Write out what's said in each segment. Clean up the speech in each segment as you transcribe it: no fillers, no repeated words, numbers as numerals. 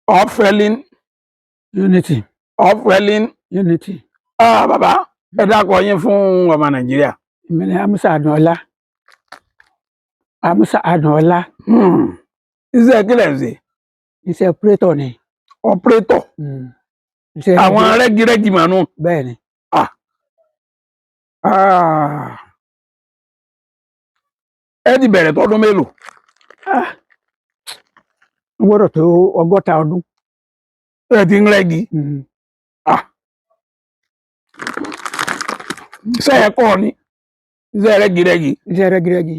Upwelling Unity. Upwelling Unity. Ah, bàbá, ẹ dákọ yín fún ọmọ Nàìjíríà. Èmi ni Amusa Adunola, Amusa Adunola. Iṣẹ́ kílẹ̀ ń ṣe? Iṣẹ́ operator ni. Operator? Iṣẹ́ Àwọn rẹ́gírẹ́gì mànú. Bẹ́ẹ̀ ni. Ah. Ah. Ẹ ti bẹ̀rẹ̀ tọdún mélòó? Ah, ó gbọ́dọ̀ tó 60 ọdún. Ẹ ti ń rẹ́gí? Mm. Ah. Iṣẹ́ ẹ kọ́ ni iṣẹ́ rẹ́gírẹ́gì? Iṣẹ́ rẹ́gírẹ́gì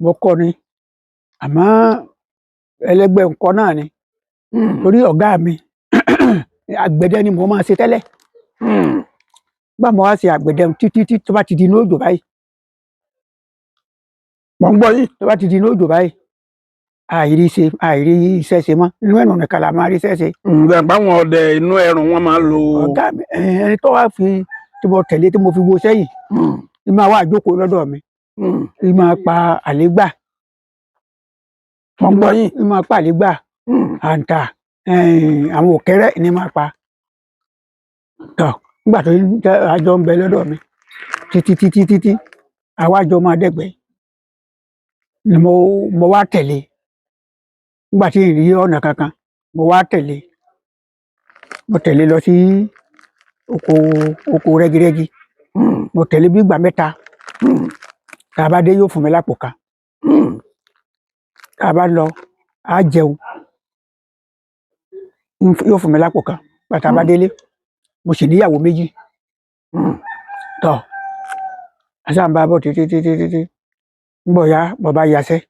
mo kọ́ ni, àmọ́ ẹlẹgbẹ́ nǹkan náà ni, torí ọ̀gá mi, àgbẹ̀dẹ ni mo máa ṣe tẹ́lẹ̀. Gbà mo wá ṣe àgbẹ̀dẹ títí tí tó bá ti di inú òjò báyìí. Mo ń gbọ́ yín. Tó bá ti di inú òjò báyìí, àìrí ṣe, àìrí iṣẹ́ ṣe mọ́. Inú ẹ̀rùn nìkan la máa rí iṣẹ́ ṣe. Ǹgbà báwọn ọdẹ inú ẹ̀rùn wọn máa ń lo. Ọ̀gá mi, ẹni tó wá fi tí mo tẹ̀lé, tí mo fi wo sẹ́yìn, ní máa wá jókòó lọ́dọ̀ mi, ní máa pa àlégbà. Mo ń gbọ́ yín. Ní máa pa àlégbà, àǹtà, àwọn òkẹ́rẹ́ ní máa pa tọ̀. Nígbà tó ń tẹ àjọ ń bẹ lọ́dọ̀ mi títí títí títí, àwa jọ máa dẹ́gbẹ́ ni mo wá tẹ̀lé. Nígbà tí ì rí ọ̀nà kankan, mo wá tẹ̀lé, mo tẹ̀lé lọ sí oko rẹ́gírẹ́gí. Mo tẹ̀lé bí ìgbà mẹ́ta. Tá a bá dé, yóò fún mi lápò kan. Tá a bá lọ, á jẹun, yóò fún mi lápò kan. Bàtà bá délé, mo sì níyàwó méjì. Tọ àṣà ń bá bọ̀ títí títí títí, ń bọ̀ ya, mo bá yaṣẹ́.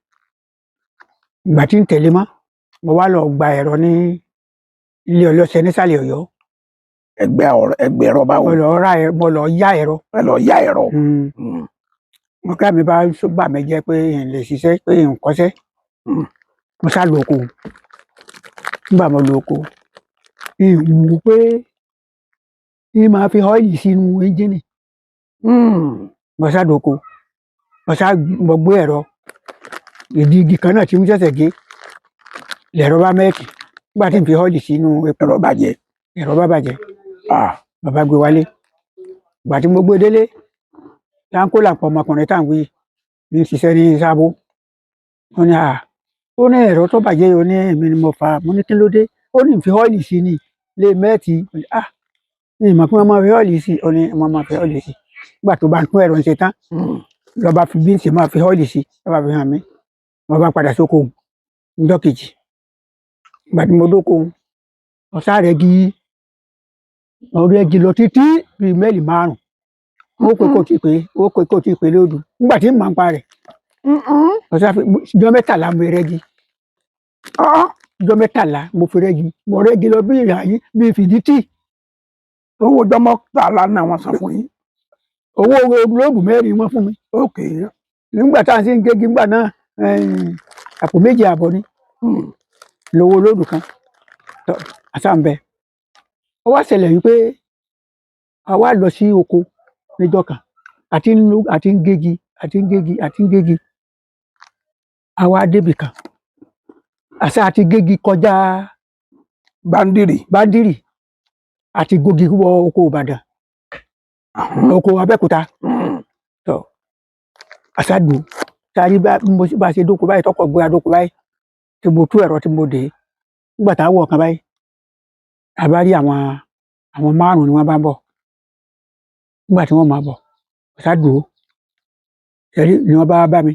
Ìgbà tí ń tẹ̀lé mọ́, mo wá lọ gba ẹ̀rọ ní ilé ọlọ́sẹ nísàlẹ̀ Ọ̀yọ́. Ẹgbẹ́ ọ̀rọ̀, ẹgbẹ́ ẹ̀rọ báwo? Mo lọ ra ẹ̀rọ, mo lọ yá ẹ̀rọ. Ẹ lọ yá ẹ̀rọ. Ọ̀gá mi bá bà mí jẹ́ pé n lè ṣiṣẹ́, pé n kọ́ṣẹ́. Mo sá lọ oko. Nígbà mo lọ oko, n wò pé n máa fi ọ́ìlì sínú ẹ́ńjìnì. Mo sá lọ oko, mo sá mo gbé ẹ̀rọ ìdí igi kan náà tí mo ṣẹ̀ṣẹ̀ gé lẹ̀rọ bá mẹ́ẹ̀kì nígbà tí n fi ọ́ìlì sínú epo. Ẹ̀rọ bàjẹ́. Ẹ̀rọ bá bàjẹ́. Ah. Bàbá gbé wálé. Ìgbà tí mo gbé délé, láńkó làpọ̀ ọmọkùnrin tá à ń wí ní ṣiṣẹ́ ní Sábó. Ó ní à, ó ní ẹ̀rọ tó bàjẹ́ yìí, ó ní èmi ni mo fà á. Mo ní kí ló dé? Ó ní n fi ọ́ìlì sí ni lé mẹ́ẹ̀tì. Mo ní à, ní ìmọ̀ pé wọ́n máa fi ọ́ìlì sí. Ó ní wọ́n máa fi ọ́ìlì sí. Nígbà tó bá ń tún ẹ̀rọ ń ṣe tán, lọ́ba fi bí ń ṣe máa fi ọ́ìlì sí, lọ́ba fi hàn mí. Mo bá padà sóko níjọ́ kejì. Ìgbà tí mo dóko, mo sáré gí, mo rẹ́gi lọ títí bíi mẹ́ẹ̀lì 5. Ó pé kò tí ì pé, ó pé kò tí ì pé lóòdù. Nígbà tí màá ń pa rẹ̀, mo sá fi ijọ́ 13 mo rẹ́gi. Ah. Ijọ́ 13 mo fi rẹ́gi. Mo rẹ́gi lọ bí ìrà yín, bí fìdítì. Owó ọjọ́ 13 náà wọ́n san fún yín? Owó lóòdù 4 wọ́n fún mi. Ok. Nígbà tá à ń ṣe ń gégi nígbà náà, àpò 2.5 ni lówó lóòdù kan. Tọ́ àṣà ń bẹ. Ó wá ṣẹlẹ̀ wípé a wá lọ sí oko níjọ́ kan, àti ń lo, àti ń gégi, àti ń gégi, àti ń gégi. A wá débì kan. Àṣà àti gégi kọjá Báńdìrì. Báńdìrì àti gógi wọ oko Ìbàdàn, oko Abẹ́òkúta. Tọ́ àṣà dùn. Sáré bá mo bá ṣe dóko báyìí, tọkọ̀ gbé adóko báyìí, tí mo tú ẹ̀rọ tí mo dé. Nígbà tá a wọ̀ kan báyìí, a bá rí àwọn márùn-ún ni wọ́n bá ń bọ̀. Nígbà tí wọ́n máa bọ̀, àṣà dùn. Ṣẹ̀rí ni wọ́n bá bá mi.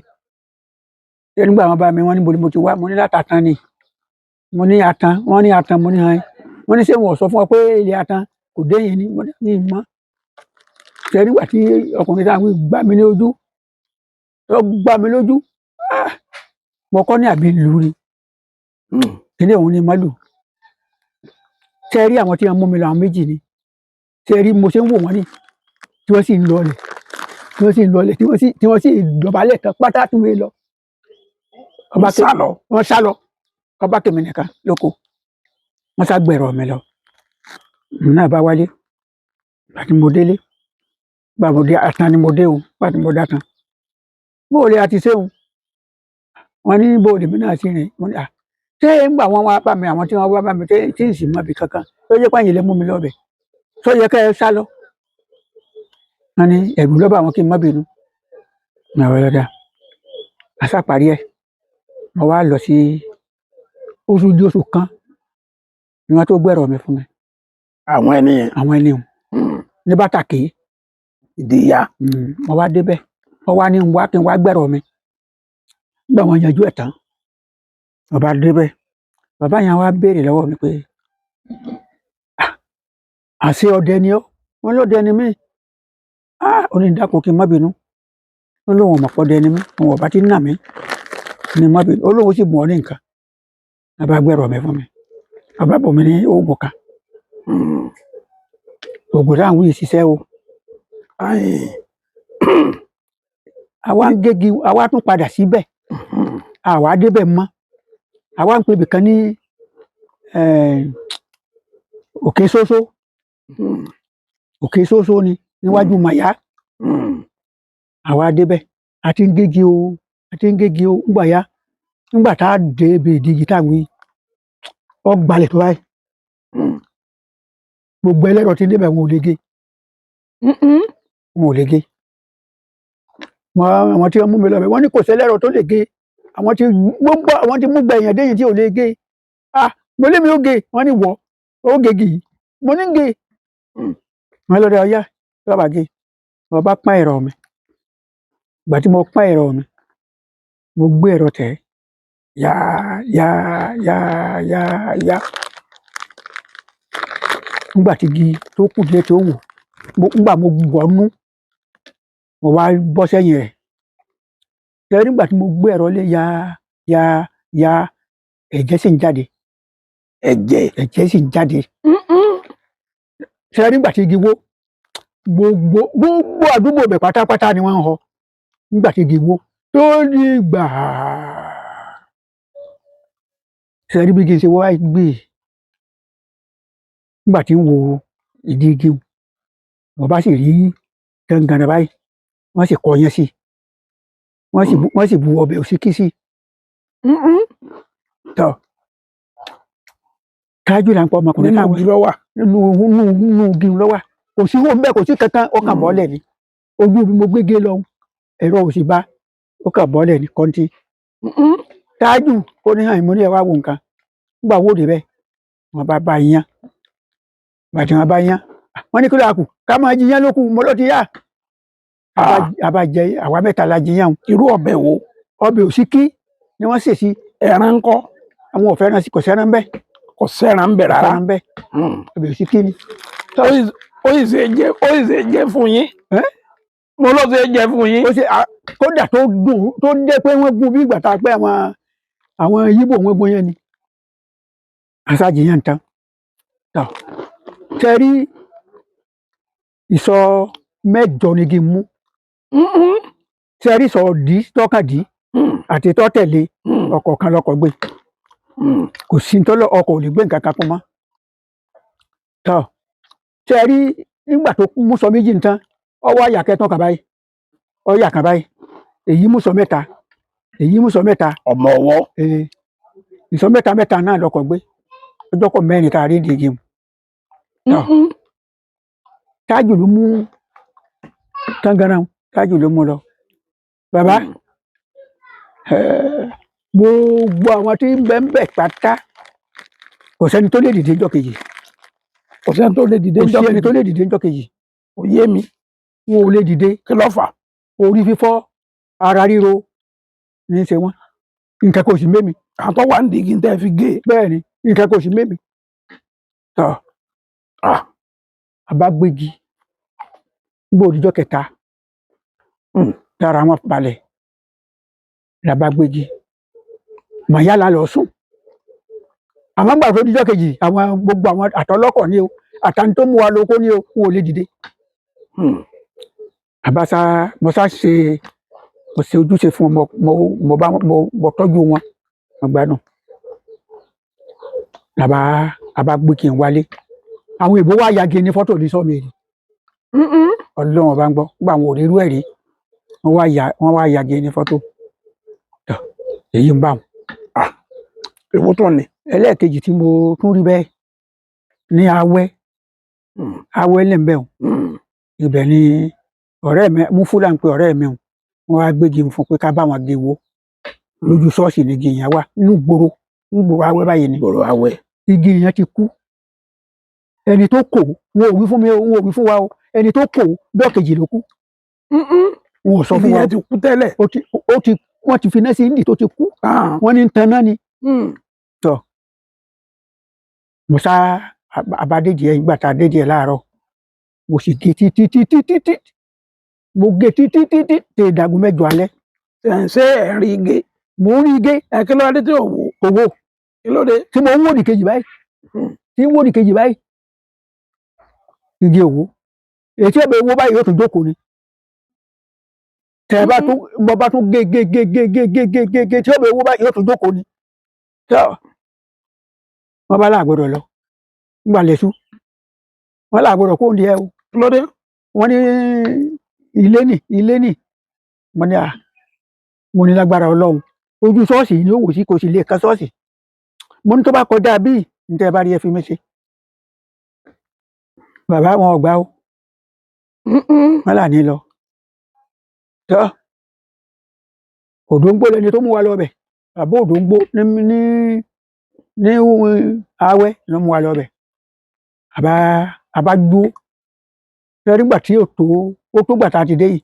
Ṣé nígbà wọ́n bá mi, wọ́n ní bo ni mo ti wá. Mo ní látàtàn ni. Mo ní atan. Wọ́n ní atan. Mo ní hàn. Wọ́n ní ṣé wọn ò sọ fún ọ pé ilé atan kò dé yìí ni? Mo ní mi mọ̀. Ṣé nígbà tí ọkùnrin tá a wí gbá mi ní ojú, ó gbá mi lójú. Ah! Mo kọ́ ní àbí lù ni. Kíni òun ni màlúù. Ṣé rí àwọn tí wọ́n mú mi lọ, àwọn méjì ni. Ṣé rí mo ṣe ń wò wọ́n ní, tí wọ́n sì ń lọlẹ̀, tí wọ́n sì ń lọlẹ̀, tí wọ́n sì dọ̀bálẹ̀ kan pátá tí wọ́n lọ. Ọba Sá lọ. Wọ́n sá lọ. Ọba kèmí nìkan lóko. Wọ́n sá gbẹ̀rọ̀ mi lọ. Èmi náà bá wálé. Ìgbà tí mo délé, ìgbà mo dé atan ni mo dé o. Ìgbà tí mo dé atan. Bó o lè a ti ṣe òun? Wọ́n ní bó o lè mí náà sí rìn. Mo ní à, Ṣé ń gbà wọn wá bá mi, àwọn tí wọn wá bá mi tí ń sì mọ ibì kankan tó yẹ pààyàn lè mú mi lọ́bẹ̀ tó yẹ kẹ́ ẹ sá lọ. Wọn ní ẹ̀rù lọ́ba àwọn kí n má bínú. Ní àwọn ọlọ́dà àṣà parí ẹ̀, mo wá lọ sí oṣù di oṣù kan ni wọn tó gbẹ̀rọ̀ mi fún mi. Àwọn ẹni yẹn. Àwọn ẹni hùn ní bàtàkì. Ìdíyà. Mo wá débẹ̀, wọ́n wá ní n wá kí n wá gbẹ̀rọ̀ mi. Nígbà wọn yanjú ẹ̀ tán, mo bá débẹ̀, bàbá yẹn wá béèrè lọ́wọ́ mi pé, "Ah, àṣé ọdẹ ni ọ́?" Wọ́n lọ́dẹ ni mí. Ah, ó ní dákun kí n má bínú, ó lóun ò mọ̀ pé ọdẹ ni mí, òun ọ̀bá ti ń nà mí ní má bínú, ó lóun sì bùn ọ́ ní nǹkan. Bàbá gbẹ̀rọ̀ mi fún mi, bàbá bùn mi ní oògùn kan. Oògùn táwọn wí ṣiṣẹ́ o. Àwa ń gégi, àwa tún padà síbẹ̀, àwa débẹ̀ mọ́, àwa ń pè ibìkan ní Òkè Sósó. Òkè Sósó ni níwájú Màyá. Àwa débẹ̀, a ti ń gégi o, a ti ń gégi o. Ńgbà yá, ńgbà tá a dé ibi ìdíje táwọn wí, ọ gbalẹ̀ tó báyìí. Gbogbo ẹlẹ́rọ tí ń débẹ̀ wọn ò lè gé, wọn ò lè gé. Àwọn tí wọ́n mú mi lọ bẹ̀ wọ́n ní kò sẹ́lẹ̀rọ tó lè gé. Àwọn tí gbogbo àwọn tí mú gbẹ̀yàn déyìn tí ò lè gé. Ah, mo lé mi ó gé, wọ́n ní wọ́ ó gé gì, mo ní gé. Wọ́n lọ́dọ̀ ọyá lọ́ba gé, mo bá pọ́n ẹ̀rọ mi. Ìgbà tí mo pọ́n ẹ̀rọ mi, mo gbé ẹ̀rọ tẹ̀ yá yá yá yá yá. Nígbà tí igi tó kù díẹ̀ tó wù, nígbà mo wọnú, mo wá bọ́ sẹ́yìn rẹ̀. Ṣé nígbà tí mo gbé ẹ̀rọ lé yá yá yá, ẹ̀jẹ̀ sì ń jáde. Ẹ̀jẹ̀. Ẹ̀jẹ̀ sì ń jáde. Ṣé nígbà tí igi wó, gbogbo gbogbo àdúgbò bẹ̀ pátápátá ni wọ́n ń họ. Nígbà tí igi wó tó ní gbà. Ṣé rí bí igi ṣe wá gbé. Nígbà tí ń wo ìdí igi, mo bá sì rí gángan báyìí, wọ́n sì kọ yẹn sí. Wọ́n sì bu ọbẹ̀ òsíkí sí. Tọ́ kájú là ń pọ ọmọkùnrin Nínú táwọn igi ló wà. Nínú nínú nínú igi ló wà. Kò sí owó ńbẹ, kò sí kankan, ó kàn bọ́lẹ̀ ni. Ojú bí mo gbége lọ, ẹ̀rọ ò sì bá, ó kàn bọ́lẹ̀ ní kọ́ńtì. Tájù ó ní hàn, mo ní ẹ wá wo nǹkan. Nígbà wo dé bẹ́ẹ̀, wọ́n bá bá yán. Bàtí wọ́n bá yán, wọ́n ní kí ló kù ká máa jiyán lókù, mo ló ti yá. A bá jẹ, àwa mẹ́ta la jiyán. Irú ọbẹ̀ wo? Ọbẹ̀ òsíkí ni wọ́n sè sí. Ẹran ńkọ́? Àwọn ò fẹ́ràn sí, kò sẹ́ran bẹ́ẹ̀. Kò sẹ́ran ń bẹ̀ rárá. Sẹ́ran bẹ́ẹ̀, ọbẹ̀ òsíkí ni. Ó sì ṣe jẹ, ó sì ṣe jẹ fún yín. Ẹ́? Mo ló ṣe jẹ fún yín. Ó ṣe kódà tó dùn tó jẹ́ pé wọ́n gún bí ìgbà tá a pé àwọn Yíbò wọ́n gún yẹn ni. Aṣáájú yẹn ń tán. Tọ́ ṣe rí ìsọ mẹ́jọ ni kí n mú. Ṣe rí ìsọ dí tọ́kàdí àti tọ́tẹ̀lé, ọkọ̀ kan lọkọ̀ gbé. Kò sí tọ́lọ̀, ọkọ̀ ò lè gbé nǹkan kan kún mọ́. Tọ́ ṣe rí nígbà tó mú sọ méjì ń tán, ọwọ́ àyà kẹtàn kan báyìí, ọyà kan báyìí, èyí mú sọ mẹ́ta, èyí mú sọ mẹ́ta. Ọmọ ọwọ́. Ee, ìsọ mẹ́ta mẹ́ta náà lọkọ̀ gbé. Ọjọ́ kọ mẹ́rin tá a rí ìdíje mu. Tájù ló mú tangaran, tájù ló mú lọ. Bàbá, gbogbo àwọn tí ń bẹ ń bẹ pátá, kò sẹ́ni tó lè dìde ńjọ́ kejì. Kò sẹ́ni tó lè dìde Kò sí ńjọ́ ẹni tó kejì. lè dìde ńjọ́ kejì. Kò yé mi. Wọn ò lè dìde. Kí ló fà? Orí fífọ́, ara ríro ní í ṣe wọ́n. Nǹkan kò sì mémi. Àwọn tó wà nídìí igi tẹ́ fi gé e. Bẹ́ẹ̀ ni, nǹkan kò sì mémi. Tọ́ àbágbégi gbọ́ òdìjọ́ kẹta lára wọn balẹ̀ làbágbégi màyálà lọ sùn. Àmọ́ gbà tó díjọ́ kejì, àwọn gbogbo àwọn àtọlọ́kọ̀ ni o, àtàní tó mú wa lóko ni o, wọn ò lè dìde. Àbáṣá mo sá ṣe, mo ṣe ojúṣe fún wọn, mo bá mo tọ́jú wọn, mo gbádùn. Làbá àbágbégi ń wálé, àwọn èèbó wá yagi ní fọ́tò ní sọ́ọ̀mì èrè. Ọlọ́run ọba ń gbọ́, gbà àwọn òrérú ẹ̀ rí, wọ́n wá yagi ní fọ́tò. Tọ́ èyí ń bá wọn. Èwo tó ni. Ẹlẹ́ẹ̀kejì tí mo tún rí bẹ́ẹ̀ ní Awẹ́. Awẹ́ lẹ́ńbẹ̀ o. Ibẹ̀ ni ọ̀rẹ́ mi mú fúlà ń pe ọ̀rẹ́ mi o, wọ́n wá gbégi fún pé ká bá wọn gé wo lójú ṣọ́ọ̀ṣì ní igi yẹn wà nínú gbòòrò, nínú gbòòrò Awẹ́ báyìí ni. Gbòòrò Awẹ́. Igi yẹn ti kú. Ẹni tó kò, wọn ò wí fún mi o, wọn ò wí fún wa o. Ẹni tó kò dọ́kejì ló kú. Wọn ò sọ Igi fún wa. yẹn ti kú tẹ́lẹ̀. Ó ti wọ́n ti fi iná sí ìdí tó ti kú. Wọ́n ní ń taná ni. Mo sá abadéjì ẹ ìgbà tá a déjì ẹ láàárọ̀, mo sì gé títí títí títí, mo gé títí títí tẹ ìdàgún 8 alẹ́. Ṣé ẹ̀ rí igi? Mo ń rí gé. Ẹ kí ló dé tí ò wò? Kò wò. Kí ló dé? Tí mo ń wò ní kejì báyìí, tí ń wò ní kejì báyìí, igi òwò ètí ẹ̀bẹ̀ owó báyìí yóò tún jókòó ni. Tẹ̀ bá tún mo bá tún gé gé gé gé gé gé gé gé gé, tí ẹ̀bẹ̀ owó báyìí yóò tún jókòó ni. Tọ́ wọ́n bá láàgbọ́dọ̀ lọ ńgbà lẹ́sù, wọ́n láàgbọ́dọ̀ kó ń di ẹ o. Kí ló dé? Wọ́n ní ilé nì, ilé nì. Mo ní à, mo ní lágbára Ọlọ́run, ojú ṣọ́ọ̀ṣì ni ó wò sí, kò sì lè kan ṣọ́ọ̀ṣì. Mo ní tó bá kọjá bíi ní tẹ́ ẹ bá rí ẹ fi mí ṣe. Bàbá wọn ò gbà o. Wọn là ní lọ. Tọ́ Òdòǹgbò lẹni tó mú wa lọ bẹ̀. Bàbá Òdòǹgbò ní Awẹ́ ló mú wa lọ bẹ̀. Àbá dúró lẹ́rìí gbà tí ó tó, ó tó gbà tá a ti dé yìí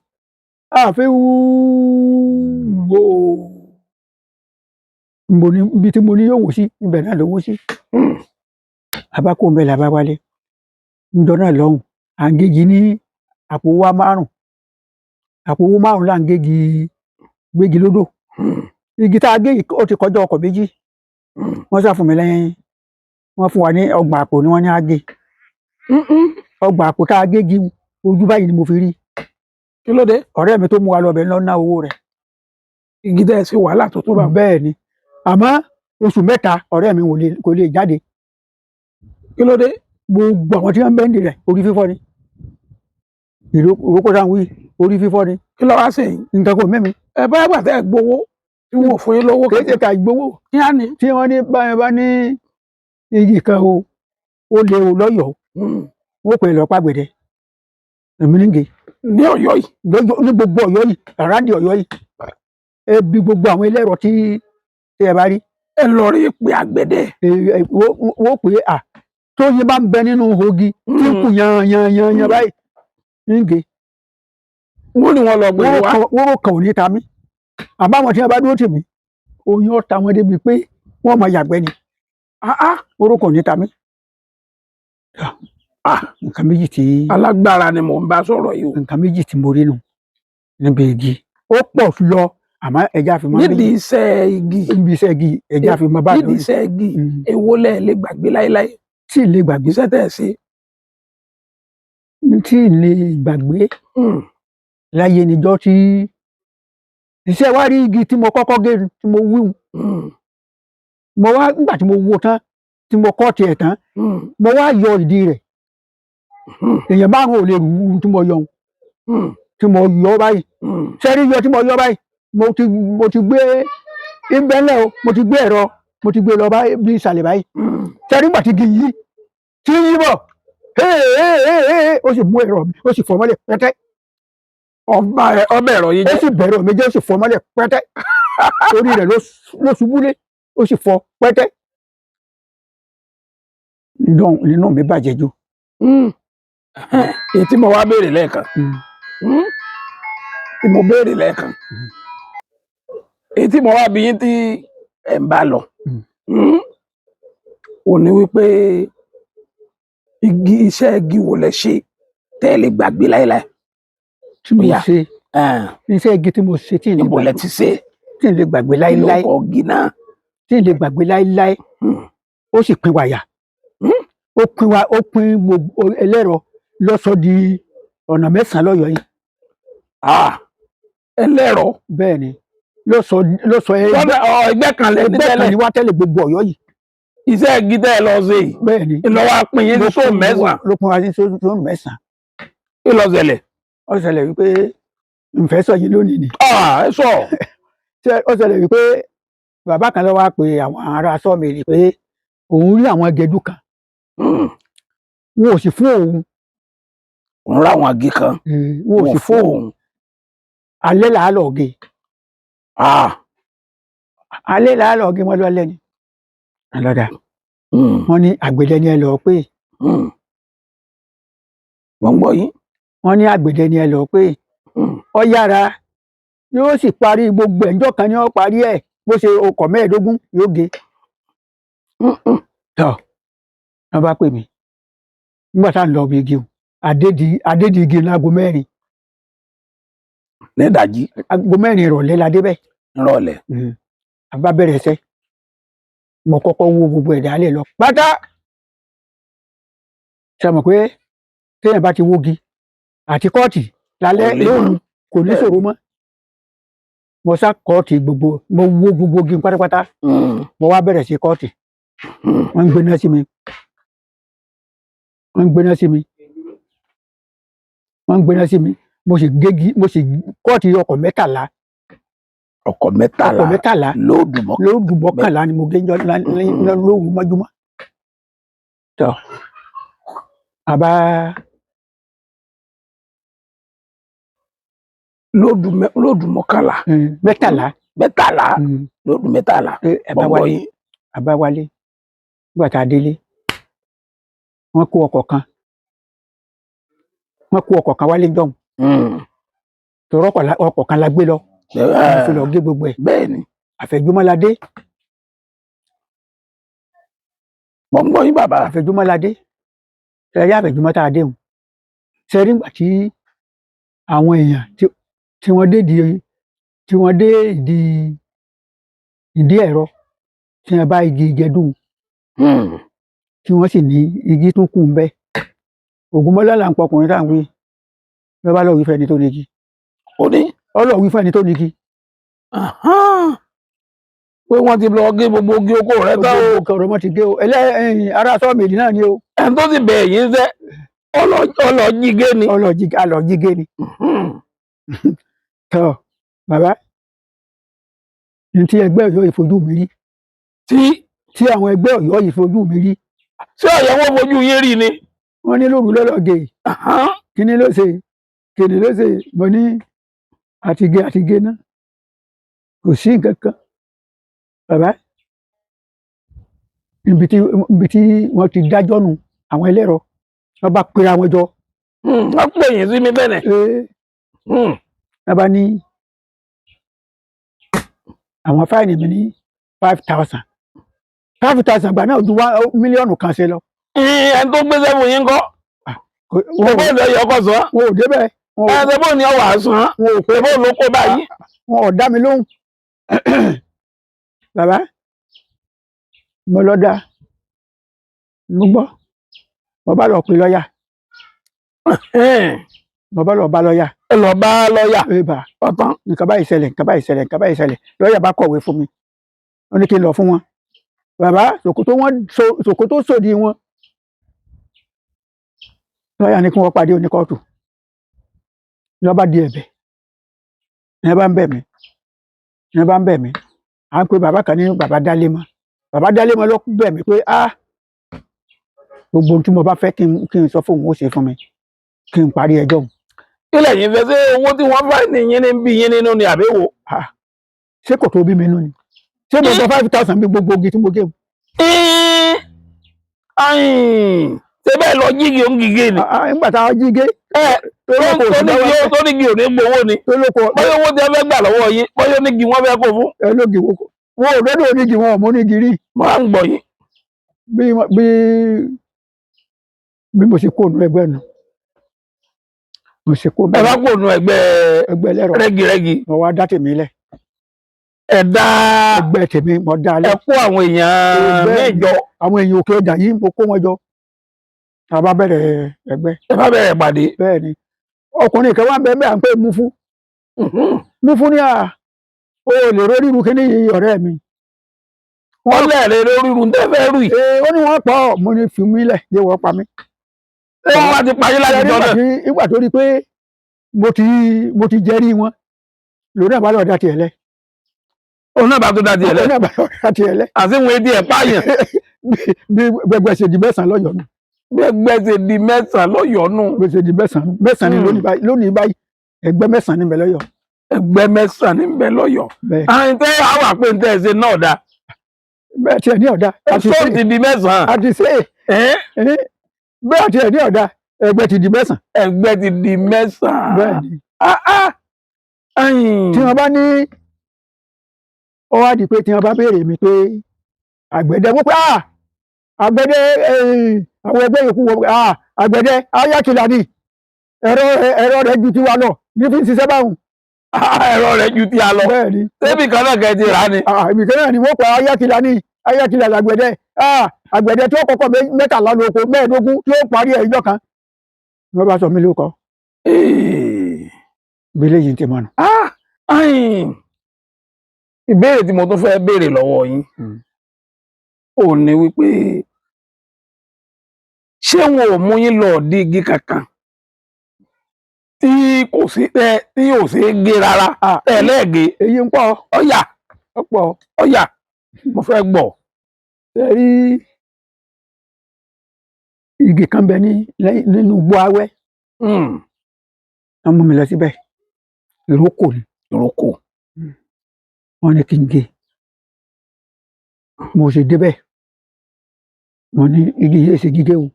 àfi wúwo mo ní ibi tí mo ní yóò wò sí, ibẹ̀ náà ló wó sí. Àbá kó ń bẹ̀ làbá wálé ńjọ́ náà lọ́hùn. À ń gégi ní àpò wa márùn, àpò owó 5 là ń gégi gbégi lódò. Igi tá a gé yìí ó ti kọjá ọkọ̀ méjì. Wọ́n sá fún mi lẹ́yìn, wọ́n fún wa ní 30 àpò ni wọ́n ní á gé. 30 àpò tá a gégi, ojú báyìí ni mo fi rí. Kí ló dé? Ọ̀rẹ́ mi tó mú wa lọ bẹ̀ lọ ná owó rẹ̀. Igi tẹ́ ẹ ṣe wàhálà tó tó bá. Bẹ́ẹ̀ ni, àmọ́ oṣù 3 ọ̀rẹ́ mi kò lè jáde. Kí ló dé? Gbogbo àwọn tí wọ́n ń bẹ́ndì rẹ̀, orí fífọ́ ni. Ìrókò táwọn wí, orí fífọ́ ni. Kí ló wá sí yìí? Nǹkan kò mẹ́mi. Ẹ bá gbà tẹ́ ẹ gbowó tí wọn ò fún yín lówó. Kì í ṣe ká gbowó. Kí á ní. Tí wọ́n ní báyẹn bá ní igi kan o, ó lé o lọ́yọ̀ọ́, wọ́n pè é lọ pàgbẹ́dẹ. Èmi ní gé. Ní Ọ̀yọ́ yìí. Lọ́yọ̀ ní gbogbo Ọ̀yọ́ yìí, àràǹdì Ọ̀yọ́ yìí. Ẹ bí gbogbo àwọn ẹlẹ́rọ tí ẹ bá rí. Ẹ lọ rí pé àgbẹ̀dẹ. Wọ́n pè é à tó yín bá ń bẹ nínú ogi tí ń kù yan yan yan yan báyìí ń gé. Wọ́n ní wọ́n lọ gbé wá. Wọ́n kàn ò ní ta mí. Àmọ́ àwọn tí wọ́n bá dúró tì mí, oyin ọ̀tá wọn débi pé wọ́n máa yàgbẹ́ ni. Wọ́n kàn ò ní ta mí. Nǹkan méjì tí. Alágbára ni mò ń bá sọ̀rọ̀ yìí o. Nǹkan méjì tí mo rí nù níbi igi. Ó pọ̀ lọ, àmọ́ ẹja fi mọ́ méjì. Nídìí iṣẹ́ igi. Níbi iṣẹ́ igi, ẹja fi mọ́ báyìí. Nídìí iṣẹ́ igi, èwo lẹ lè gbàgbé láéláé? Tí ì lè gbàgbé. Iṣẹ́ tẹ̀ ṣe. Tí ì lè gbàgbé láyé níjọ́ tí iṣẹ́ wa rí igi tí mo kọ́kọ́ gé tí mo wíwù. Mo wá nígbà tí mo wo tán, tí mo kọ́ tiẹ̀ tán, mo wá yọ ìdí rẹ̀. Èèyàn 5 ò lè rú tí mo yọ òun. Tí mo yọ báyìí. Sẹ́rí yọ tí mo yọ báyìí, mo ti gbé ìbẹ́lẹ̀ o, mo ti gbé ẹ̀rọ, mo ti gbé lọ báyìí bí ìsàlẹ̀ báyìí. Sẹ́rí nígbà tí igi yìí tí ń yí bọ̀, ó sì mú ẹ̀rọ mi, ó sì fọ́ mọ́lẹ̀ pẹ́tẹ́. Ọbẹ̀ ẹ̀rọ yìí jẹ́. Ó sì bẹ̀rẹ̀ mi jẹ́, ó sì fọ́ mọ́lẹ̀ pẹ́tẹ́. Orí rẹ̀ ló ṣubú lé, ó sì fọ́ pẹ́tẹ́. Nínú mi bàjẹ́ jù. Èyí tí mo wá béèrè lẹ́ẹ̀kan. Tí mo béèrè lẹ́ẹ̀kan. Èyí tí mo wá bí yín tí ẹ̀ ń bá lọ. Ò ní wípé igi iṣẹ́ igi wo lẹ ṣe tẹ́ ẹ lè gbàgbé láéláé. Tí mo ṣe iṣẹ́ igi tí mo ṣe tí ì lè gbàgbé. Tí ì lè gbàgbé láéláé. Kí ló kọ igi náà? Tí ì lè gbàgbé láéláé. Ó sì pín wáyà. Ó pín wa, ó pín gbogbo ẹlẹ́rọ lọ́sọ̀ di ọ̀nà 9 lọ́yọ̀ọ́ yìí. Ẹlẹ́rọ. Bẹ́ẹ̀ ni lọ́sọ̀ ẹgbẹ́ kan lẹ ní tẹ́lẹ̀. Ẹgbẹ́ kan ni wá tẹ́lẹ̀ gbogbo Ọ̀yọ́ yìí. Iṣẹ́ igi tẹ́ ẹ lọ sí yìí. Bẹ́ẹ̀ ni. Ìlọ́wọ́ apín yín ní sóun 9. Ló pín wa ní sóun 9. Kí ló ṣẹlẹ̀? Ó ṣẹlẹ̀ wípé nfẹ́ sọ yìí lónìí ni. Ẹ sọ. Ó ṣẹlẹ̀ wípé Bàbá kan ló wá pe àwọn ará sọ́ọ̀mìlì pé òun rí àwọn gẹdú kan, wọn ò sì fún òun. Òun ráwọn agi kan. Wọn ò sì fún òun. Alẹ́ làá lọ gé. Ah. Alẹ́ làá lọ gé wọn lọ lẹ́ni lọ́dà. Wọ́n ní àgbẹ̀dẹ ni ẹ lọ pé. Wọ́n ń gbọ́ yín. Wọ́n ní àgbẹ̀dẹ ni ẹ lọ pé. Ó yára, yóò sì parí gbogbo ẹ̀ ńjọ́ kan ni ó parí ẹ̀, bó ṣe ọkọ̀ 25 yóò gé. Tọ́ wọ́n bá pè mí nígbà tá à ń lọ bí igi o, adédi igi láago 4. Ní ìdájí. Aago 4 ìrọ̀lẹ́ la débẹ̀. Nírọ̀lẹ́. A bá bẹ̀rẹ̀ iṣẹ́, mo kọ́kọ́ wó gbogbo ẹ̀dá lẹ̀ lọ pátá. Ṣe mọ̀ pé téèyàn bá ti wógi àti kọ́ọ̀tì lálẹ́ Kò lè lóru mọ́. kò ní ṣòro mọ́. Mo sá kọ́ọ̀tì gbogbo, mo wó gbogbo igi pátápátá. Mo wá bẹ̀rẹ̀ sí kọ́ọ̀tì. Wọ́n ń gbéná sí mi, wọ́n ń gbéná sí mi, wọ́n ń gbéná sí mi. Mo sì gégi, mo sì kọ́ọ̀tì ọkọ̀ 13. Ọkọ̀ 13. Ọkọ̀ 13. Lóòdù mọ́. Lóòdù 11 ni mo gé lóru mọ́júmọ́. Tọ́ àbá Lóòdù 11. 13. 13. Lóòdù 13. Ẹ bá Mo ń gbọ́ wálé. yín. Àbá wálé, nígbà tá a délé, wọ́n kó ọkọ̀ kan, wọ́n kó ọkọ̀ kan wálé jọ̀hún. Tọrọ ọkọ̀ kan la gbé lọ, wọ́n fi lọ gé gbogbo ẹ̀. Bẹ́ẹ̀ ni. Àfẹ̀júmọ́ la dé. Mo ń gbọ́ yín bàbá. Àfẹ̀júmọ́ la dé. Ṣe rí àfẹ̀júmọ́ tá a dé hùn, ṣe rí nígbà tí àwọn èèyàn tí wọ́n dé di tí wọ́n dé ìdí ẹ̀rọ tí wọ́n bá igi gẹdùn, tí wọ́n sì ní igi tún kù ń bẹ́. Ògúnmọ́lá là ń pọkùnrin tá à ń wí ló bá lọ wí fẹ́ni tó nígi. Ó ní. Ó lọ wí fẹ́ni tó nígi. Pé wọ́n ti lọ gé gbogbo igi oko rẹ tán o. Gbogbo ọ̀rọ̀ mọ́ ti gé o, ẹlẹ́yìn ará sọ́ọ̀mìlì náà ni o. Ẹni tó sì bẹ̀ yín sẹ́ ọlọ́jí gé ni. Ọlọ́jí gé ni. Tọ́ bàbá, ní tí ẹgbẹ́ Ọ̀yọ́ yìí fojú mi rí. Tí tí àwọn ẹgbẹ́ Ọ̀yọ́ yìí fojú mi rí. Ṣé ọ̀yẹ́ wọn fojú yín rí ni? Wọ́n ní lóru lọ́lọ́gẹ̀, kíní ló ṣe, kíní ló ṣe. Mo ní àtìgé àtìgé náà, kò sí nǹkan kan bàbá. Ibi tí wọ́n ti dájọ́ nu, àwọn ẹlẹ́rọ wọ́n bá pera wọn jọ. Wọ́n pè yín sí mi bẹ́ẹ̀ ni. Wọ́n bá ní àwọn fáìnì mi ní 5,000, 5,000 gbà náà ju 1 mílíọ̀nù ṣe lọ. Ẹni tó gbé sẹ́fún yín kọ́. Ṣé bóun lọ yọ ọkọ̀ sàn? Wọn ò débẹ̀. Ẹ ṣe bóun ni ọwọ́ àsán? Wọn ò pé. Ṣé bóun ló kó báyìí? Wọn ò dá mi lóhùn bàbá. Mo lọ dá, mo gbọ́, mo bá lọ pe lọ́yà. Mo bá lọ bá lọ́yà. Ẹ lọ bá lọ́yà. Ẹ bá. Ọ̀tán. Nǹkan báyìí ṣẹlẹ̀, nǹkan báyìí ṣẹlẹ̀, nǹkan báyìí ṣẹlẹ̀. Lọ́yà bá kọ̀wé fún mi, ó ní kí n lọ fún wọn. Bàbá, ṣòkòtò wọn, ṣòkòtò sòdì wọn. Lọ́yà ní kí wọ́n pàdé oníkóòtù. Lọ́ba di ẹ̀bẹ̀, ní ẹ bá ń bẹ̀ mí, ní ẹ bá ń bẹ̀ mí. À ń pe bàbá kan ní bàbá Dálémọ. Bàbá Dálémọ ló bẹ̀ mí pé ah, gbogbo ohun tí mo bá fẹ́ kí n sọ fóun, ó ṣe fún mi, kí n parí ẹjọ́ òun. Kílẹ̀ yín fẹ́? Ṣé owó tí wọ́n fáìnì yín ní bí yín nínú ni àbí wo? Ṣé kò tó bí mi nú ni? Ṣé mo gba 5,000 bí gbogbo ogi tí mo gé o? Ṣé bẹ́ẹ̀ lọ jígi òun gígé ni? Nígbà tá a jí gé. Tó nígi ò ní gbowó ni. Tó lóko. Bóyá owó tí ẹ fẹ́ gbà lọ́wọ́ yín, bóyá onígi wọ́n fẹ́ kó fún. Ẹ lógi wo wọn ò lọ́dọ̀ onígi, wọn ò mú onígi rí. Mo á ń gbọ́ yín. Bí mo ṣe kó nu ẹgbẹ́ nu, mo ṣe kó. Ẹ bá kó nu ẹgbẹ́. Ẹgbẹ́ ẹlẹ́rọ. Rẹ́girẹ́gi. Mo wá dá tèmi lẹ̀. Ẹ dá ẹgbẹ́ tèmi, mo dá lẹ̀. Ẹ kó àwọn èèyàn mẹ́jọ. Àwọn èèyàn òkè ọjà yìí, mo kó wọn jọ, a bá bẹ̀rẹ̀ ẹgbẹ́. Ẹ bá bẹ̀rẹ̀ pàdé. Bẹ́ẹ̀ ni, ọkùnrin kan wá bẹ́ẹ̀ bẹ́ẹ̀ à ń pè Mufu. Mufu ní à o lè rórí irú kíní yìí, ọ̀rẹ́ mi. Wọ́n lẹ́ẹ̀rẹ́ lórí irun tẹ́ fẹ́ rù yìí. Ee, ó ní wọ́n pọ̀ ọ́. Mo ní fi mí lẹ̀, yé wọ́n pa mí. Ṣé wọ́n wá ti parí láti jọ náà? Nígbà tó rí pé mo ti jẹ́rí wọn lórí àbálọ̀ ọ̀dà tiẹ̀ lẹ̀. Òun náà bá tó dá tiẹ̀ lẹ̀. Òun náà bá dá tiẹ̀ lẹ̀. Àti wọn etí ẹ̀ pààyàn. Bí gbẹgbẹ ṣe di 9 lọ́yọ̀ọ́ nù. Gbẹgbẹ ṣe di 9 lọ́yọ̀ọ́ nù. Gbẹgbẹ ṣe di 9, 9 ni lónìí báyìí, lónìí báyìí ẹgbẹ́ 9 ní bẹ lọ́yọ̀ọ́. Ẹgbẹ́ 9 ní bẹ lọ́yọ̀ọ́. Bẹ́ẹ̀. Àyìn tẹ́ àwọn àpè ń tẹ́ ẹ ṣe náà dá. Bẹ́ẹ̀ tiẹ̀ ní ọ̀dà. Tó ti di 9. Àti ṣe é. Bẹ́ẹ̀ tiẹ̀ ní ọ̀dà, ẹgbẹ́ ti di 9. Ẹgbẹ́ ti di 9. Bẹ́ẹ̀ ni. Tí wọ́n bá ní ó wá di pé tí wọ́n bá béèrè mi pé àgbẹ̀dẹ, wọ́n pé àgbẹ̀dẹ, àwọn ẹgbẹ́ yòókù wọ́n pé àgbẹ̀dẹ ayákìlá ni, ẹ̀rọ rẹ̀ ju tiwa lọ ní fi ń ṣiṣẹ́ báwọn. Ẹ̀rọ rẹ̀ ju ti a lọ. Bẹ́ẹ̀ ni. Ṣébì kan náà kẹ́ ti rà ni. Ibì kan náà ni wọ́n pa ayákìlá ni, ayákìlá làgbẹ̀dẹ, àgbẹ̀dẹ tí ó kọ́kọ́ 13 lóko 15 tí ó parí ẹ̀ ìjọ kan. Wọ́n bá sọ mí lóko. Bí eléyìí ti mọ̀ nù. Ìbéèrè tí mo tún fẹ́ béèrè lọ́wọ́ yín ò ní wípé ṣé wọn ò mú yín lọ dí igi kankan tí kò sí tẹ tí ò sí gé rárá tẹ lẹ́ẹ̀gé? Èyí ń pọ̀. Ọ̀yà ọ̀pọ̀. Ọ̀yà, mo fẹ́ gbọ́. Ẹ rí igi kan bẹ ní nínú igbó awẹ́. Wọ́n mú mi lọ síbẹ̀, ìrókò ni. Ìrókò. Wọ́n ní kí n gé. Mo ṣe débẹ̀, wọ́n ní igi yìí ṣe gígé o.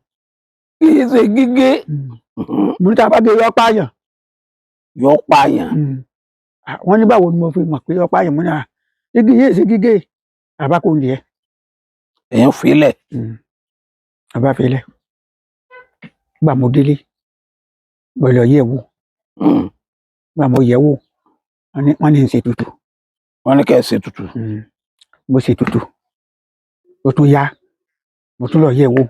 Kì í ṣe gígé. Mo ní tá a bá gé, yọ pààyàn. Yọ pààyàn. Wọ́n ní báwo ni mo fi mọ̀ pé yọ pààyàn? Mo ní igi yìí ṣe gígé, àbá kò ní ẹ. Èèyàn filẹ̀. Àbá filẹ̀. Gbà mo délé, mo lọ yẹ̀ wò. Gbà mo yẹ̀ wò, wọ́n ní n ṣe tutù. Wọ́n ní kẹ́ ẹ ṣe tutù. Mo ṣe tutù, ó tún yá, mo tún lọ yẹ̀ wò,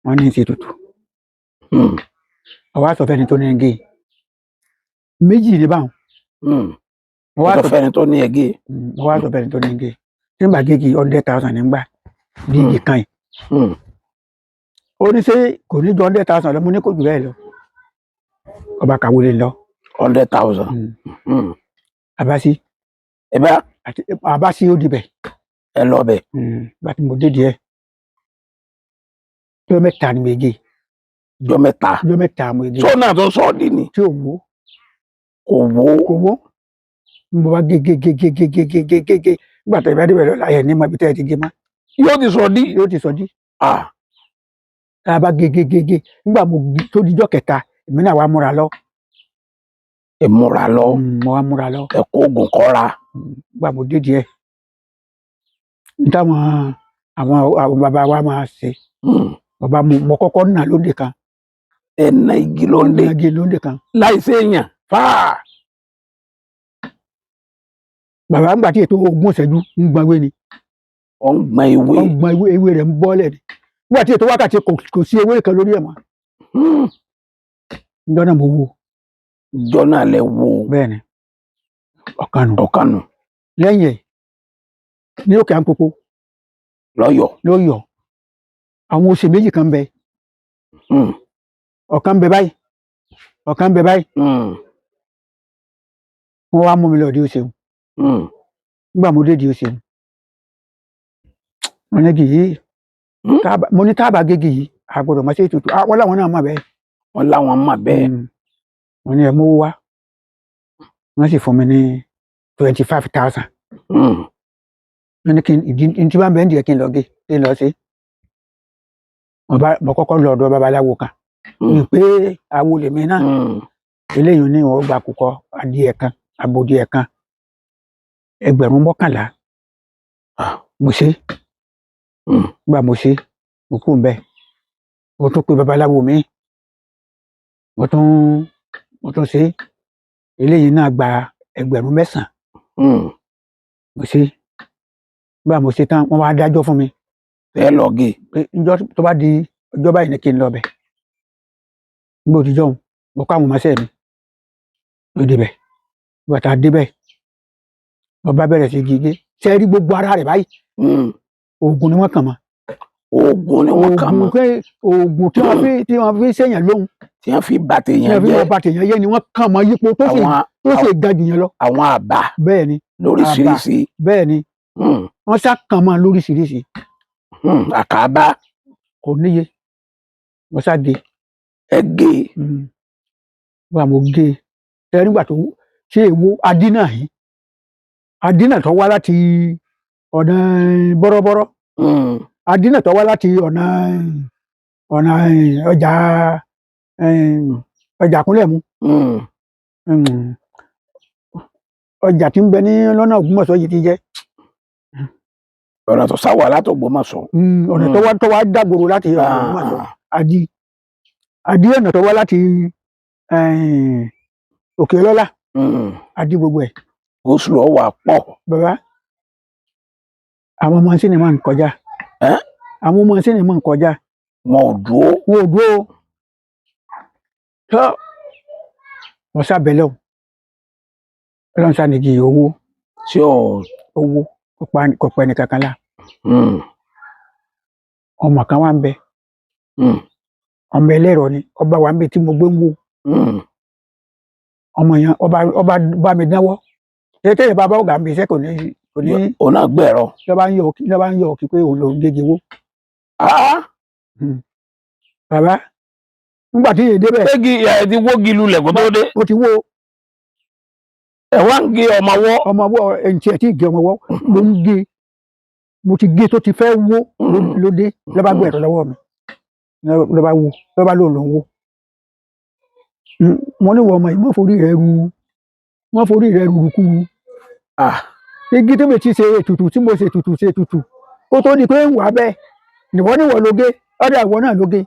wọ́n ní n ṣe tutù. Ọwọ́ àsọ fẹ́ni tó ní gé méjì ní báwọn. Mo wá sọ fẹ́ni tó ní ẹ gé. Mo wá sọ fẹ́ni tó ní gé, tí n bá gé kí 100,000 ní gbà ní igi kan yìí. Ó ní ṣé kò ní ju 100,000 lọ? Mo ní kò jù bẹ́ẹ̀ lọ. Ọba kàwé lè lọ. 100,000. Abasi. Ẹ bá. Àti abasi ó dibẹ̀. Ẹ lọ bẹ̀. Bàtí mo dé díẹ̀, jọ́ 3 ni mo gé. Jọ́ 3. Jọ́ 3 mo gé. Tó náà tó sọ ọ́ di ni. Tí ò wó. Kò wó. Kò wó. Mo bá gé gé gé gé gé gé gé gé gé gé, nígbà tó ìbá débẹ̀ lọ́la ẹ̀ ní mọ ibi tẹ́ ẹ ti gé mọ́. Yóò ti sọ dí. Yóò ti sọ dí. Tá a bá gé gé gé gé, nígbà mo tó dijọ́ kẹta, èmi náà wàá múra lọ. Ẹ múra lọ. Mo wá múra lọ. Ẹ kó oògùn kọ́ra. Nígbà mo dé díẹ̀, n táwọn àwọn bàbá wa máa ṣe. Bàbá mo kọ́kọ́ nà lóde kan. Ẹ na igi lóde. Nà igi lóde kan. Láì sí èèyàn fáà. Bàbá ń gbà tí ètò 20 ìṣẹ́jú ń gbọ́n ewé ni. Ó ń gbọ́n ewé. Ó ń gbọ́n ewé, ewé rẹ̀ ń bọ́lẹ̀ ni. Nígbà tí ètò wákàtí kò sí ewé kan lórí ẹ̀ mọ́. Ǹjọ́ náà mo wo. Ǹjọ́ náà lẹ wo. Bẹ́ẹ̀ ni. Ọ̀kan nù. Ọ̀kan nù. Lẹ́yìn ẹ̀ ní òkè àǹkókò. Lọ́yọ̀ọ́. Lọ́yọ̀ọ́. Àwọn oṣù méjì kan bẹ. Ọ̀kan bẹ báyìí. Ọ̀kan bẹ báyìí. Wọ́n wá mú mi lọ di oṣù. Nígbà mo dé di oṣù. Wọ́n ní igi yìí. Mo ní táàbà gègé yìí, a gbọ́dọ̀ máa ṣe ètùtù. Wọ́n láwọn náà mọ̀ bẹ́ẹ̀. Wọ́n láwọn mọ̀ bẹ́ẹ̀. Wọ́n ní ẹ mú wá. Wọ́n sì fún mi ní 25,000. Wọ́n ní kí n ìdí tí bá ń bẹ́ẹ̀ ń dìé kí n lọ gé, kí n lọ sí. Mo kọ́kọ́ lọ ọ̀dọ̀ babaláwo kan. Ní pé awo lèmi náà. Eléyìí ni wọ́n gba àkùkọ adìẹ kan, abodìẹ kan, 11,000. Mo ṣe. Nígbà mo ṣe, mo kú ńbẹ̀. Mo tún pe babaláwo mi. Mo tún ṣe. Eléyìí náà gba 9,000. Mo ṣe. Nígbà mo ṣe tán, wọ́n wá dájọ́ fún mi. Ẹ lọ gé. Pé ǹjọ́ tó bá di ọjọ́ báyìí ni kí n lọ bẹ̀. Nígbà òtijọ́ òun, mo kó àwọn ọmọọṣẹ́ mi. Mo débẹ̀. Nígbà tá a débẹ̀, mo bá bẹ̀rẹ̀ sí gígé. Ṣé ẹ rí gbogbo ara rẹ̀ báyìí? Oògùn ni wọ́n kàn mọ́. Oògùn ni wọ́n kàn mọ́. Oògùn tí wọ́n fi ṣèyàn lóhun. Tí wọ́n fi bà tèèyàn Tí wọ́n fi jẹ́. bà tèèyàn jẹ́ ni wọ́n kàn mọ́ yípo tó sì Tó sì ga jù yẹn lọ. Àwọn àbá Bẹ́ẹ̀ ni. lóríṣiríṣi. Bẹ́ẹ̀ ni. Wọ́n sá kàn mọ́ lóríṣiríṣi. Àkàbá. Kò níye, wọ́n sá gé. Ẹ gé e. Wà mo gé e. Ẹ nígbà tó ṣe èwo adínà yìí, adínà tó wá láti ọ̀nà bọ́rọ́bọ́rọ́, adínà tó wá láti ọ̀nà ọjà Kúnlẹ̀mú, ọjà tí ń bẹ ní lọ́nà Ògbómọ̀ṣọ́ yìí ti jẹ́. Ọ̀nà tó sáwà látògbómọ̀ṣọ́. Ọ̀nà tó wá dàgbòrò láti ọ̀nà Ògbómọ̀ṣọ́, adí ọ̀nà tó wá láti Òkè Ọlọ́lá, adí gbogbo ẹ̀. Oṣù ọwà pọ̀. Bàbá, àwọn ọmọ sinimá ń kọjá. Ẹ́? Àwọn ọmọ sinimá ń kọjá. Wọn ò dúró. Wọn ò dúró tó, wọn sábẹ́lẹ̀ o, Ọlọ́run sànìkì owó. Tí ò Owó kò pa ẹnì kankan lá. Ọmọ kan wà ń bẹ, ọmọ ẹlẹ́rọ ni, ọba wa ń bẹ tí mo gbé ń wo. Ọmọ yẹn, ọba bá mi dánwọ́ tètè bàbá ọ̀gá mi iṣẹ́ kò ní. Òun náà gbẹ̀rọ. Lọ́ba ń yọ òkì pé òun lòún gégi wó. Ah! Bàbá, nígbà tí èdè bẹ̀. Ṣégi ẹ ti wógi lulẹ̀ kó tó dé. Ó ti wó. Ẹ wá ń gé ọmọ wọ́. Ọmọ ọwọ́ ẹ̀ǹtí ẹ̀ tí ì gé ọmọ ọwọ́ mo ń gé, mo ti gé tó ti fẹ́ wó ló dé, lọ́ba gbé ẹ̀rọ lọ́wọ́ mi, lọ́ba wó, lọ́ba lóun lòún wó. Mo ní wọ ọmọ yìí, mọ́ forí rẹ̀ ru kúru. Ah! Igi tí mo ti ṣe ètùtù, tí mo ṣe ètùtù, ṣe ètùtù kó tó di pé ń wà bẹ́ẹ̀, nìwọ níwọ ló gé ọ̀dọ̀ àwọn náà ló gé.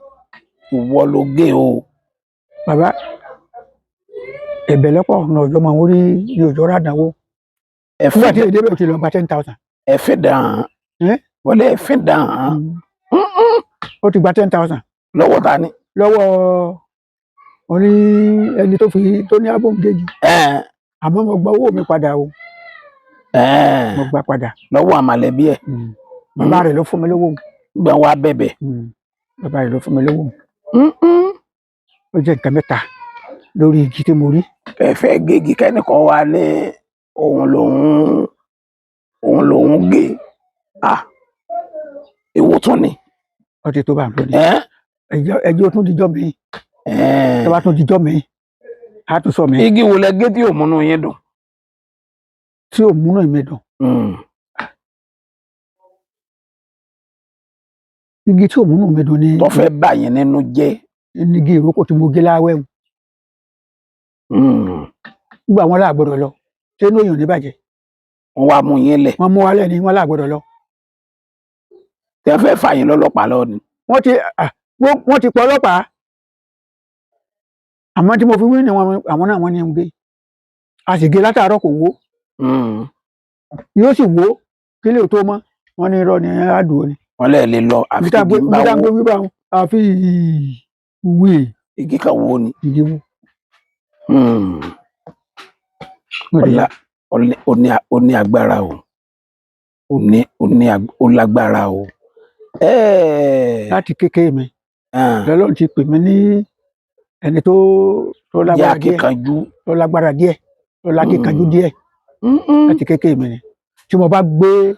Ìwọ ló gé o. Bàbá, ẹ̀bẹ̀ lọ́pọ̀ ọ̀nà ọjọ́ máa ń rí ní òjò rádàwó. Ẹ Nígbà fi tí èdè bẹ́ẹ̀ ti lọ gba 10,000. Ẹ fi dàn án. Ẹ́? Wọlé, ẹ fi dàn án. Ó ti gba 10,000. Lọ́wọ́ ta ni? Lọ́wọ́ oní ẹni tó fi tó ní abóńgéjì. Àmọ́ mo gba owó mi padà o. Mo gba padà. Lọ́wọ́ àmàlẹ́bí ẹ̀. Bàbá rẹ̀ ló fún mi lówó. Gbọ́n wá bẹ̀bẹ̀. Bàbá rẹ̀ ló fún mi lówó. Ó jẹ́ nǹkan mẹ́ta lórí igi tí mo rí. Ẹ fẹ́ gégi kẹ́nìkan wá ní òun lòun gé. Ah! Èwo tún ni? Ó ti tó bá ń lónìí. Ẹ́? Ẹjọ́ tún dijọ́ mi. Tó bá tún dijọ́ mi, á tún sọ mi. Igi wo lẹ gé tí ò múnú yín dùn? Tí ò múnú mi dùn. Igi tí ò múnú mi dùn ni Tó fẹ́ bà yín nínú jẹ́. Ní igi ìrókò tí mo gé láwẹ́ o. Nígbà wọn láà gbọ́dọ̀ lọ, ṣé inú èèyàn ò ní bàjẹ́? Wọ́n wá mú yín lẹ̀. Wọ́n mú wa lẹ́ni, wọ́n láà gbọ́dọ̀ lọ. Tẹ́ fẹ́ fà yín lọ́lọ́pàá lọ ni. Wọ́n ti wọ́n ti pọ̀ ọlọ́pàá, àmọ́ tí mo fi wí ni àwọn náà wọ́n ní ń gé, a sì gé látàárọ̀, kò wó. Yóò sì wó kí lè tó mọ́, wọ́n ní irọ́ ni, àdùn ni. Wọ́n lẹ̀ lè lọ àfi Ibi tá igi ń bá ibi tá wó. gbé wíwá wọn àfi ìwé. Igi kan wó ni. Igi wó. Ọlá ó ní agbára o, ó lágbára o. Láti kékeré mi lọ́lọ́run ti pè mí ní ẹni tó Jẹ́ lágbára díẹ̀. akíkanjú. Tó lágbára díẹ̀, tó lákíkanjú díẹ̀. Láti kékeré mi ni tí mo bá gbé,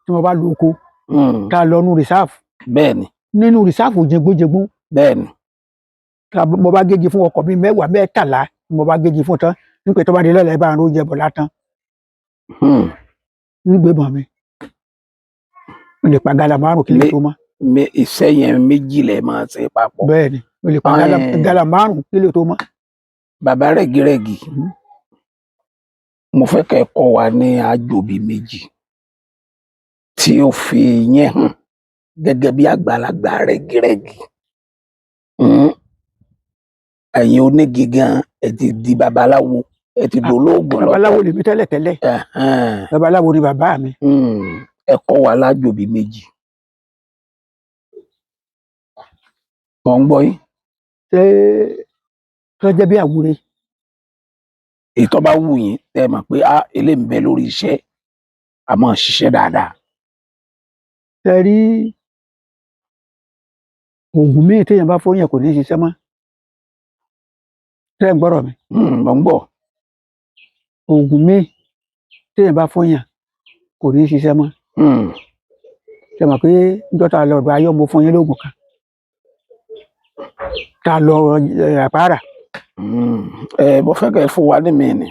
tí mo bá lu oko, tá a lọ nú reserve, Bẹ́ẹ̀ni. nínú reserve jẹgbójẹgbó, Bẹ́ẹ̀ni. tá mo bá gégi fún ọkọ̀ bíi 10, 13, mo bá gégi fún tán nípa tó bá di lọ́la, ẹ bá ń róúnjẹ bọ̀ látàn, ń gbé bọ̀ mi, mo lè pa gálà 5 kí lè tó mọ́. Iṣẹ́ yẹn méjì lẹ máa ṣe papọ̀. Bẹ́ẹ̀ ni, mo lè pa gálà 5 kí lè tó mọ́. Bàbá rẹ̀gírẹ̀gì, mo fẹ́ kẹ́ ẹ kọ́ wa ní àjò bíi méjì tí ó fi yẹn hàn gẹ́gẹ́ bí àgbàlagbà rẹ̀gírẹ̀gì. Ẹ̀yin onígi gan, ẹ ti di babaláwo, ẹ ti dolóògùn lọ́tọ̀. Babaláwo lèmi tẹ́lẹ̀ tẹ́lẹ̀. Babaláwo ni bàbá mi. Ẹ kọ́ wa lájò bíi méjì. Mọ̀ ń gbọ́ yín. Ṣé tó jẹ́ bí àwúre? Èyí tó bá wù yín, tẹ́ ẹ mọ̀ pé á eléyìí ń bẹ lórí iṣẹ́, a máa ṣiṣẹ́ dáadáa. Ṣe rí oògùn míì téèyàn bá fóyàn kò ní í ṣiṣẹ́ mọ́. Ṣé ẹ̀ ń gbọ́rọ̀ mi? Mọ̀ ń gbọ́. Oògùn míì téèyàn bá fún yàn kò ní í ṣiṣẹ́ mọ́. Ṣe mọ̀ pé níjọ́ tá a lọ ọ̀dọ̀ ayọ́, mo fún yín lóògùn kan tá a lọ àpárá. Ẹ mo fẹ́ kẹ́ ẹ fún wa ní mi ni.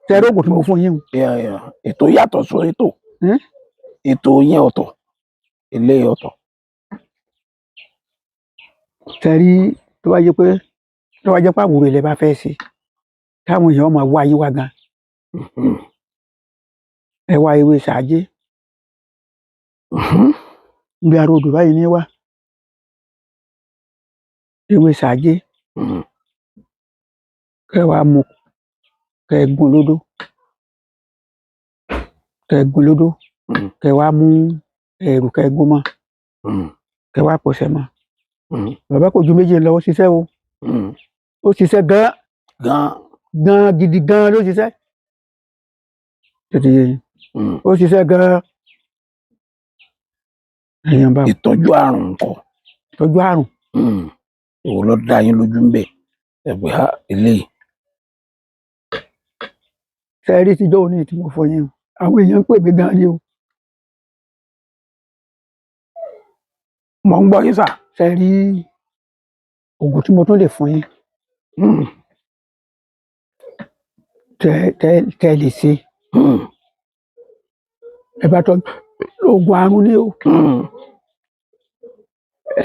Ṣe é róògùn tí mo fún yín o? Yeah, yeah. Ètò yàtọ̀ sí ètò. Hmm? Ètò yẹn ọ̀tọ̀, ilé ọ̀tọ̀. Ṣe rí, tó bá jẹ́ pé àwòrán ilẹ̀ bá fẹ́ ṣe táwọn èèyàn máa wá yín wá gan, ẹ wá ewé ṣáájé níbi aró odò báyìí ní wá ewé ṣáájé, kẹ́ wàá mú, kẹ́ gún lódó, kẹ́ gún lódó, kẹ́ wàá mú ẹ̀rù, kẹ́ gún mọ́, kẹ́ wàá pọ̀ṣẹ̀ mọ́. Bàbá, kò ju méjì lọ, ó ṣiṣẹ́ o. Ó ṣiṣẹ́ gan. Gan. Gan gidi gan ló ṣiṣẹ́ tètè yé yín. Ó ṣiṣẹ́ gan, èèyàn bá Ìtọ́jú àrùn ńkọ́? Tọ́jú àrùn? Èwo ló dá yín lójú ń bẹ̀ ẹ pé ha eléyìí? Ṣe rí tíjọ́ òní tí mo fọ yín o, àwọn èèyàn ń pè mí gan ni o. Mò ń gbọ́ yín sà. Ṣe rí oògùn tí mo tún lè fún yín tẹ tẹ tẹ lè ṣe? Ẹ bá tọ́jú oògùn àrùn ni o.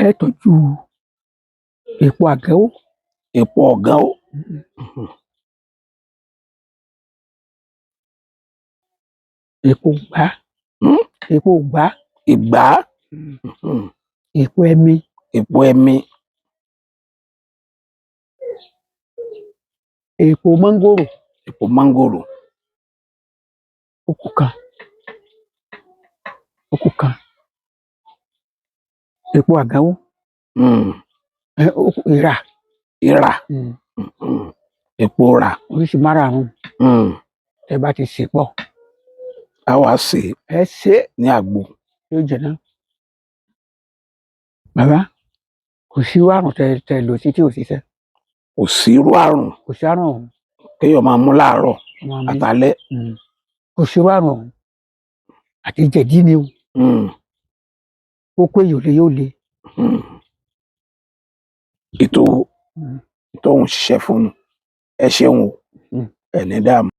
Ẹ tọ́jú èpo àgẹ́wò. Èpo ọ̀gán o. Èpo gbá. Èpo gbá. Ìgbá. Èpo ẹmi. Èpo ẹmi. Èpo mọ́ngòrò. Èpo mángòrò. Okù kan, okù kan èpo àgẹ́wò. Ẹ okù ìrà. Ìrà. Èpo rà. Oríṣi márààrún. Tẹ bá ti sè pọ̀, A wá sè é ẹ ṣe é ní àgbo. Yóò jẹ náà. Bàbá, kò sí irú àrùn tẹ tẹ lò sí tí ò ṣiṣẹ́. Kò sí irú àrùn Kò sí àrùn ọ̀hún. kéèyàn máa mú láàárọ̀ Ọmọ mi. àtàlẹ́. Kò sí irú àrùn ọ̀hún, àti jẹ̀dí ni o. Kókó èyí ò le yóò le. Ètò Mm. tóun ṣiṣẹ́ fún un, ẹ ṣeun o. Ẹ ní dààmú.